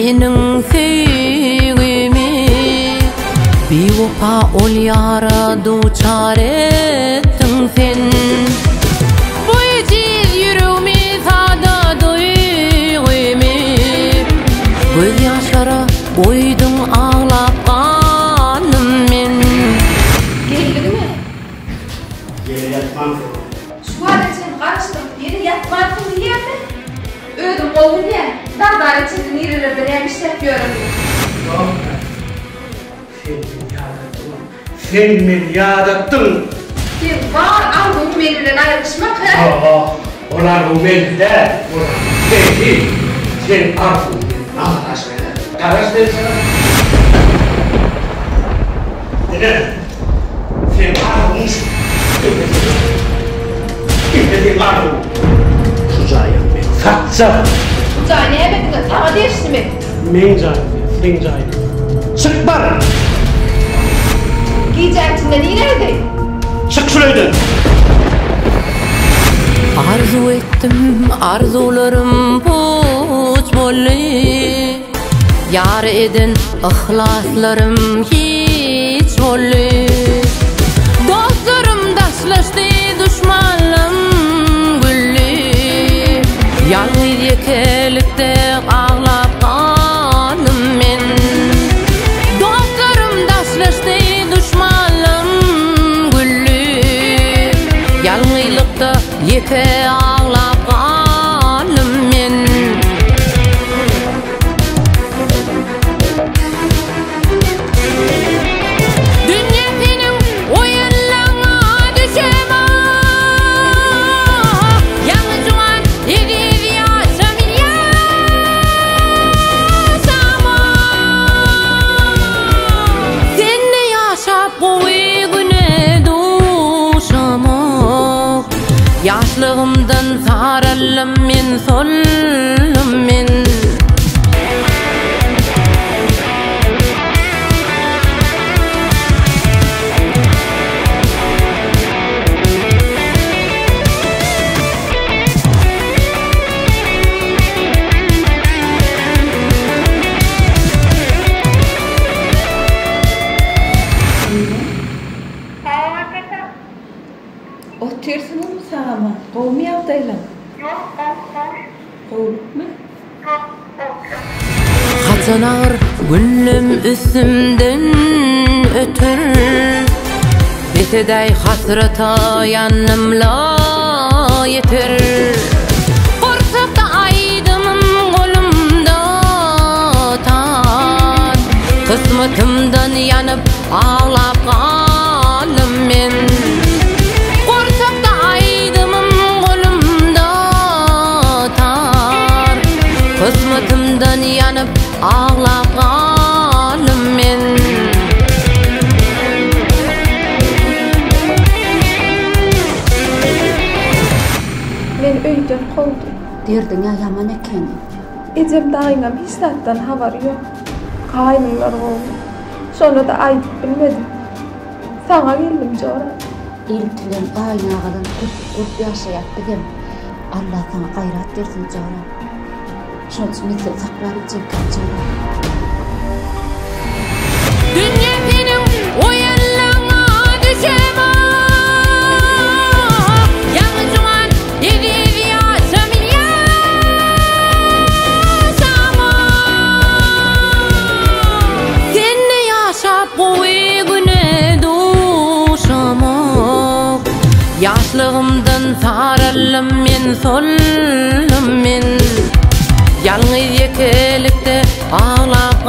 meniň söýgimi. Biwepa ol ýara duçar etdiň sen. Bu ejiz ýüregimi sada duýgymy. Gözýaşlara goýduň aglap galdym men. Geldiňmi? Ýene ýatmansyň. Şu wagta çenli garaşdyryp ýene ýatmansyň diýýärmi? Özüm gowy bilýän, dagbara çenli nirelerde näme işläp ýörenimi. Ýok-da, sen meni ýadatdyň. Sen meni ýadatdyň. Seň bar arzuwyň men bilen aýrylyşmak, hä? Ýok, ol arzuw mende däl, ol arzuw seňki. Seň arzuwyň bilen amala aşmaýar. Garaş men saňa. Ine, seň arzuwyň şu. Ine seň arzuwyň. Ine seň arzuwyň. Şu jaýam men satjak. Bu jaý näme diňe saňa degişlimi? Meň jaýym däl, seň jaýyň. Çyk bar! Gijäň içinde nirä gideýin? Çyk şul öýden! Arzuw etdim, arzuwlarym puç boldy. Ýar eden yhlaslarym hiç boldy. Dostlarym daşlaşdy, duşmanlam güldi. Ýalňyz ýekelikde aglap galdym men. Dostlarym daşlaşdy, duşmanlam güldi. Ýalňyzlykda ýeke aglap galdym men. Dünýe seniň oýunlaňa düşemok. Ýaňy juwan eziz ýaşam ýaşamok. Sende ýaşap gowy güne duşamok. Ýaşlygymdan saraldym men soldum men. Otyrsyňyzmy sag-aman? Gowumy ýagdaýlaň? Ýok, gowy, gowy. Gowulykmy? Ýok, gowulyk. Haçan agyr günlem üstümden öter Bes edäý hasrata ýandym-la ýeter Gursakda aýdymym golumda tar Kysmatymdan ýanyp aglap galdym men. Gursakda aýdymym golumda tar. Kysmatymdan ýanyp aglap galdym men. Meni öýden kowdy. Derdiň-ä ýaman ekeni. Ejem daýyňam hiç zatdan habary ýok. Gaýynyňlar gowy. Şonda-da aýdyp bilmedim. Saňa geldim jora. Eltilen gaýynagadan köpük bolup ýaşaýas bizem. Alla saňa gaýrat bersin jora. Şonça nesli saklap biljekkäň jora. Dünýe seniň oýunlaňa düşemok. Ýaňy juwan eziz ýaşam ýaşamok. Sende ýaşap gowy güne duşamok. Ýaşlygymdan saraldym men soldum men. Ýalňyz ýekelikde aglap.